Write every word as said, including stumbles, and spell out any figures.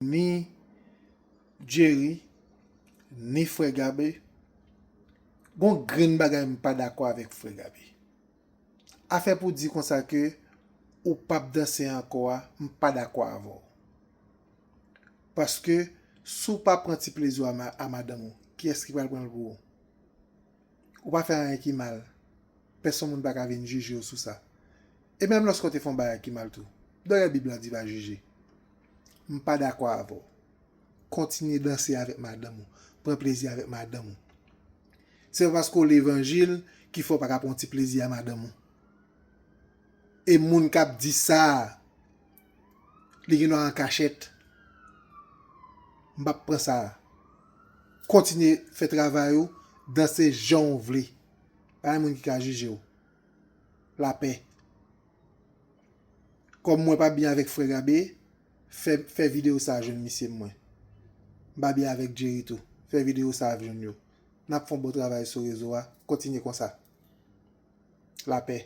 ni Jerry, ni frè Gabe. Gon grenn bagay m pa dakò avèk frè Gabe. Afè pou di konsa ke ou p ap danse ankò a, m pa dakò avè w. Paske si w pa pran ti plezi w a ma-, a madanm ou, kiyès ki pral pran l pou ou? Ou pa fè anyen ki mal. Pèsonn moun pa ka vin jije w sou sa. E menm lòske w te fè yon bagay ki mal tou, dayè Bib la di pa jije. M pa dakò avè w. Kontinye danse avèk madanm ou. Pran plezi avèk madanm ou. Se pa paske w levanjil ki fè w pa ka pran yon ti plezi a madanm ou. E moun k ap di sa a, li gen dwa an kachèt. M p ap pran sa a. Kontinye fè travay ou, danse jan w vle. Pa gen moun ki ka jije w. Lapè. Kòm mwen pa byen avèk frè Gabe, fè, fè videyo sa a jwenn misye mwen. M pa byen avèk Jerry tou. Fè videyo sa a jwenn yo. N ap fè yon bon travay sou rezo a. Kontinye konsa. Lapè.